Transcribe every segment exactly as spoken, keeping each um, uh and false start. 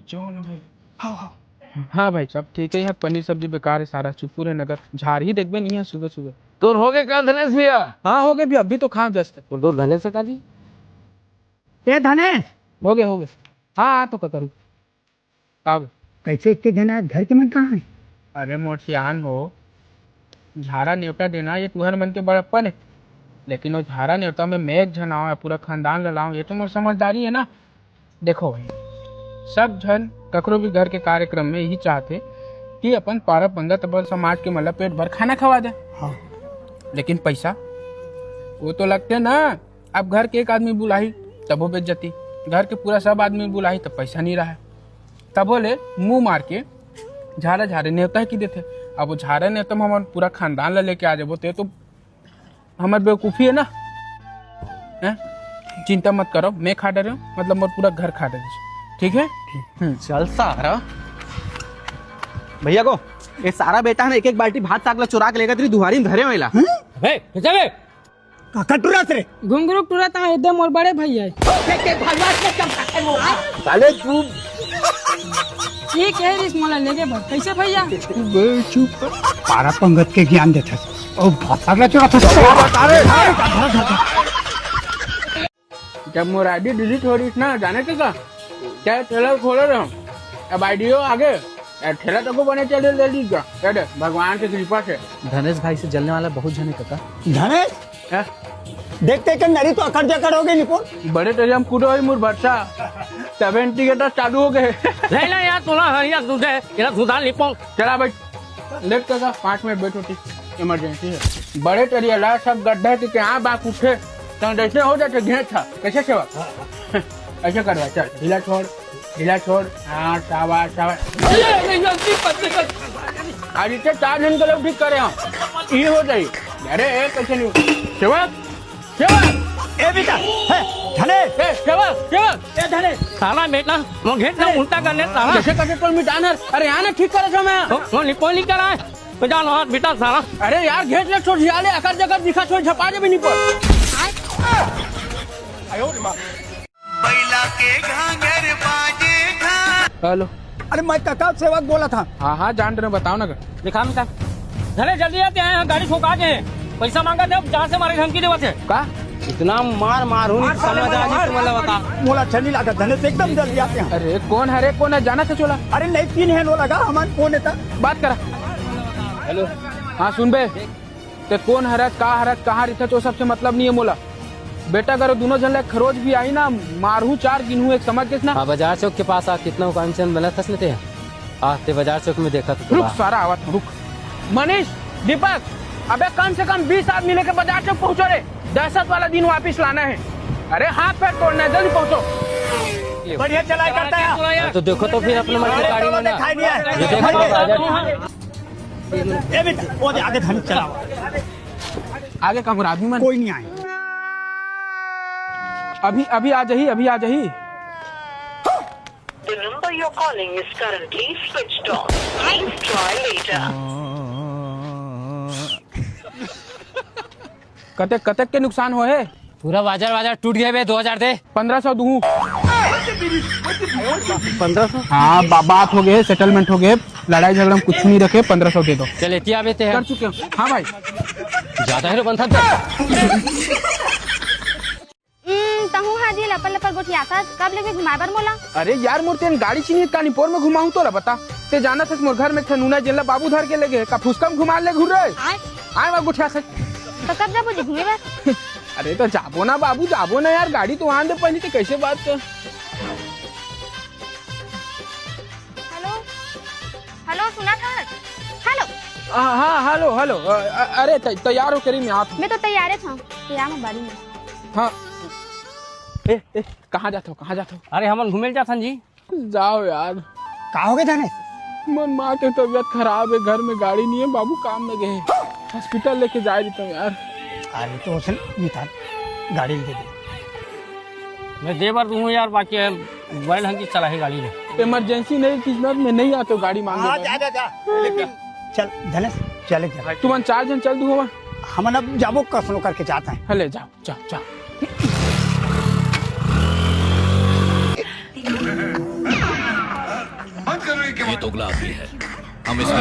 जौन भाई। हाँ, हाँ। हाँ भाई, सब ठीक है। यहाँ पनीर सब्जी बेकार है, सारा चुपुर है नगर। झार ही देखबे नहीं है सुबह सुबह। तोर हो गए का धनेश भैया? हाँ, हो गए भैया, अभी तो खाए just। वो दो धनेश का जी। ए धनेश। हो गए, हो गए। हाँ, हाँ, तो का करूँ? अब कैसे इतने दिन आज घर के मन कहाँ है? अरे मोर सियान हो, झारा नेवता देना ये तुहर मन के बड़प्पन है, लेकिन वो झारा नेवता में मैं एक झन आऊँ, पूरा खानदान ला लाऊँ, ये तो मोर समझदारी है ना। देखो भाई, सब झन ककरो भी घर के कार्यक्रम में यही चाहते कि अपन पारा पंगत, अपन समाज के मतलब पेट भर खाना खवा दे। हाँ। लेकिन पैसा वो तो लगते ना। अब घर के एक आदमी बुलाही तबो बेइज्जती, घर के पूरा सब आदमी बुलाही तब पैसा नहीं रहा, तबो ले मुंह मार के झारा झारे नेवता ही की देथे। अब वो झारा नेवता में हमन पूरा खानदान ला लेके आ जाबो, ते तो हमर बेवकूफी है ना। हैं? चिंता मत करो, मैं खा डरे हूँ, मतलब मोर पूरा घर खा डरे, ठीक है? हम्म। चल सारा। भैया को, ये सारा बेटा है ना, एक एक बाल्टी भात साग ला चुरा के लेकर तेरी दुहारी में धरे हुए ला। अबे, चुप बे। काकर टुरत रे? घुंघरू टुरत है, एदे मोर बड़े भैया है। साले तू। ये कह रही मोला लेगे बर, कैसे भैया? पारा पंगत के ज्ञान देथे। ओ भाषा के चुरा था। जब मोर आईडी डिलीट हो रही ना, जाने के का? क्या ठेला खोले रहो, अब आईडियो आगे। ए, ठेला तो को बने चले ले लीजिए। ए दे, भगवान की कृपा से। धनेश भाई से जलने वाला बहुत झने काका। धनेश? हैं? देखते के नरी तो अकड़ जकड़ हो गई निपुण। बड़े तेज हम कूदो ही मुर भरसा। सेवेंटी गेटर चालू हो गए। नहीं, नहीं यार, तोला हरिया दूध है, तेरा दूधा निपुण। चला भाई, लेट कर जा, पाँच मिनट बैठो, ठीक, इमरजेंसी है। बड़े तरिया ला सब गड्ढा के क्या बात उठे, तो जैसे हो जाते घेंट था, कैसे सेवा? ऐसे करवा, चल, ढीला छोड़, ढीला छोड़, हाँ, शाबाश, शाबाश। आज इतने चार दिन के लोग ठीक करे हम, ये हो जाए। अरे, ए, कैसे नहीं? सेवक, सेवक। ए बेटा, हे, धने। ए, सेवक, सेवक। ए, धने। साला बेटा, वो घेंट ना उल्टा कर ले, साला। कैसे, कैसे तो मिटाना? अरे, आना ठीक करे समय। वो, वो निपोली करा है। तो जान वहाँ बेटा साला। अरे यार, घेंट ले छोड़, झिया ले, अकर जकर दिखा छोड़, झपा दे भी नहीं पड़। बैला के घांगर बाजे था। हेलो। अरे मैं कका सेवक बोला था। हाँ, हाँ, जान रहे, बताओ ना। दिखा मिटा। धने जल्दी आते हैं, गाड़ी ठोका के हैं। पैसा मांगा थे, अब जहाँ से मारे धमकी देवत है। का? इतना मार मार हूँ, समझ आ गई तुम्हें, बता। मोला अच्छा नहीं लगा, धने से एकदम जल्दी आते हैं। अरे कौन है रे, कौन है, जाना था चोला। अरे नहीं, तीन है नो लगा, हमारे कौन है था? बात करा। हेलो। हाँ सुन बे, ते कोन हरत, का हरत, कहाँ रिथत, वो सबसे मतलब नहीं है मोला। बेटा, अगर वो दोनों झन ला खरोच भी आही ना, मारहूँ चार, गिनहूँ एक, समझ गेस ना? हाँ, बाजार चौक के पास आ, कितना हुकाम चंद बनत हस लेते हैं। आ, ते बाजार चौक में देखा तो रुक, बा। सारा आवत हूँ, रुक। मनीष, दीपक, अबे कम से कम बीस आदमी लेके बाजार चौक पहुँचो रे, दहशत वाला दिन वापिस लाना है। अरे हाथ पैर तोड़ना है, जल्दी पहुँचो। बढ़िया चलाई करता है। हाँ, तो देखो तो फिर अपने मन की गाड़ी में ना। दिखाई दिया। ये देखो, बाजार ए बेटा, वो दे, आगे धन चलाओ। आगे का मुराद भी मन। कोई नहीं आए। अभी, अभी आ जाही, अभी आ जाही। The number you're calling is currently switched off. Please try later. कतेक, कतेक के नुकसान होहे? पूरा बाजार, बाजार टूट गया बे, दो हजार दे। पन्द्रह सौ दूँ। पन्द्रह सौ? हाँ, बा-, बात हो गए, सेटलमेंट हो गए, लड़ाई झगड़ा में कुछ नहीं रखे, पन्द्रह सौ दे दो। चल, एती आबे ते। कर चुके हो। हाँ भाई। ज्यादा है रे, बंधा दे। हम्म, तहूँ हा जी लपर लपर गोठियाथस, कब लेबे घुमाए बर मोला? अरे यार, मोर तेन गाड़ी चाहिए, कानीपोर में घुमाऊँ तोला बता। ते जानत हस मोर घर में एक ठन नूना जेन ला बाबू धर के लेगे, का फुसका में घुमा ले घुर रे? आय। आय वा गोठियाथस। तो कब जाबो जी घूमे बर? अरे तो जाबो ना बाबू, जाबो ना यार, गाड़ी तो आन दे पहली, ते कैसे बात कर? हेलो, हेलो, सुना था? हेलो। हाँ, हाँ, हेलो, हेलो। अ, अ, अरे, तै-, तैयार हो करी मैं आप। मैं तो तैयार था, तैयार हूँ बारी में। हाँ। ए, ए, कहाँ जात हो, कहाँ जात हो? अरे, हमन घूमे जाथन जी। जाओ यार। का हो गए धने? मन माँ के तबीयत खराब है, घर में गाड़ी नहीं है, बाबू काम में गए हैं। हॉस्पिटल लेके जा रही हूँ यार। अरे तो उसे निकाल, गाड़ी दे दे। मैं दे बर दूँ यार, बाकी है, मोबाइल हम की चला है गाड़ी में। इमरजेंसी नहीं, किस्मत में नहीं आते हो गाड़ी मांगने हाँ, वाले। जा, जा, जा। लेकिन चल, धने, चले जा। तुमन चार जन चल दू हवा। हमन अब जाबो, कसनो करके जात हैं। हाँ, ले जाओ, जाओ, जाओ। दोगला आदमी है। हम इसका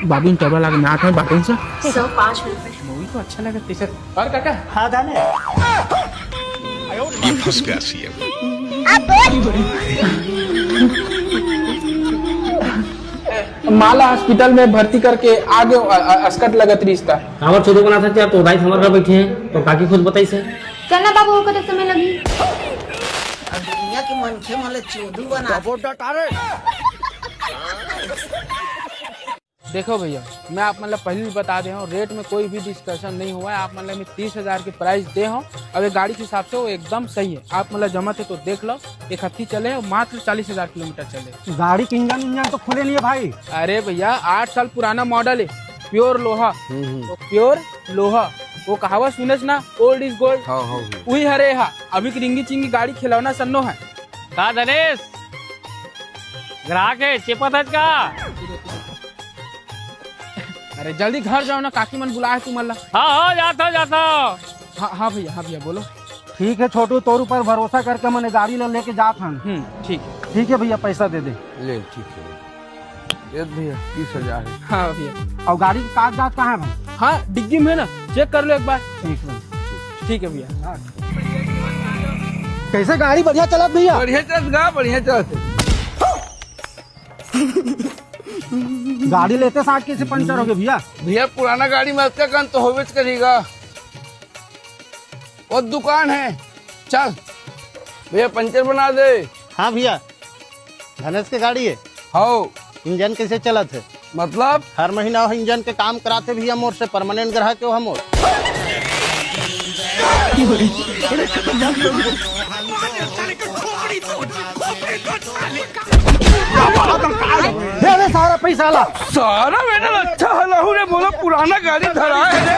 बाबू, इन टेबल आगे मैं आठ में बातें से। सर, पाँच मिनट में। मूवी तो अच्छा लगा तीसर। और काका? हाँ, जाने। ये फंस गया सीएम। माला हॉस्पिटल में भर्ती करके आगे अ-, अ-, अस्कट लगत रिश्ता। हमर छोटू बना था क्या? तो दाई हमर घर बैठे हैं, तो काकी खुद बताई से। चल ना बाबू, ओकर समय लगी। अब दुनिया के मनखे मन ल चोदू बना। देखो भैया, मैं आप मतलब पहले भी बता दे हूँ, रेट में कोई भी डिस्कशन नहीं हुआ है। आप मतलब में तीस हजार के प्राइस दे हो, अब ये गाड़ी के हिसाब से वो एकदम सही है। आप मतलब जमा थे तो देख लो, एक हफ्ती चले और मात्र चालीस हजार किलोमीटर चले। गाड़ी के इंजन इंजन तो खुले नहीं है भाई। अरे भैया, आठ साल पुराना मॉडल है, प्योर लोहा। हम्म, हम्म। तो प्योर लोहा, वो कहावत सुनेस ना, ओल्ड इज गोल्ड। हाँ, हाँ, हाँ। वही हरे हा, अभी की रिंगी चिंगी गाड़ी खिलौना सन्नो है। का धनेश, ग्राहक है, चेपत है का? अरे जल्दी घर जाओ ना, काकी मन बुलाए तुमन ला। हाँ, हाँ, जाता, जाता। हाँ, हाँ भैया, हाँ भैया, बोलो। ठीक है छोटू, तोर ऊपर भरोसा करके मने गाड़ी ला लेके जात हन। हम्म, ठीक है। ठीक है भैया, पैसा दे दे। ले, ठीक है। ये भैया, तीस हजार है। हाँ भैया। और गाड़ी के कागजात कहाँ है भाई? हाँ, डिग्गी में है ना, चेक कर लो एक बार। ठीक है। ठीक है भैया। कैसे गाड़ी बढ़िया चलत भैया? बढ़िया चलत गा, बढ़िया चलत। गाड़ी लेते साथ कैसे पंचर हो गया भैया? भैया, पुराना गाड़ी में अतका कन तो होबेच करेगा। वो दुकान है, चल भैया, पंचर बना दे। हाँ भैया, धनेश के गाड़ी है। हाँ। इंजन कैसे चलत है? मतलब? हर महीना वो इंजन के काम कराते भैया मोर से, परमानेंट ग्राहक है वो मोर। दे दे सारा पैसा ला। सारा मेडल अच्छा हला हूँ रे, बोला पुराना गाड़ी धरा है रे।